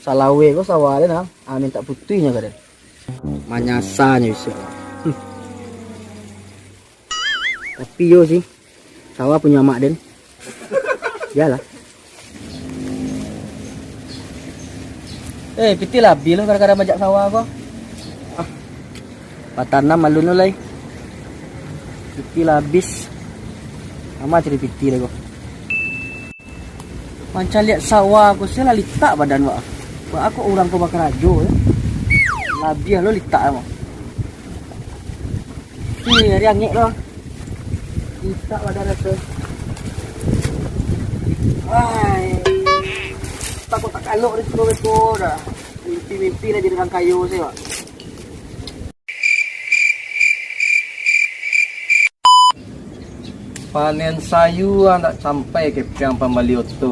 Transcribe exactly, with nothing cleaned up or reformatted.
Salaweh ko sawah den, ah. Amin tak putuihnyo ka den. Manyasanyo isuak. Hmm. Tapi yo sih, sawah punyo amak den. Iyolah. Eh, pitih lah abih lo gara-gara majak sawah ko. Ah. Batanam alun lo lai. Pitih lah abih. Amak cari pitih lah ko. Mancaliak sawah ko, sia lah litak badan wak. Wak, kok urang ko bakarajo, yo. Labiah lo litak mah. Ih, ari angek lo. Litak badan raso. Ai. Takut tak kalok di siko beko dah. Mimpi-mimpi lah jadi urang kayo sajo, wak. Panen sayua ndak sampai kepeang pambali oto.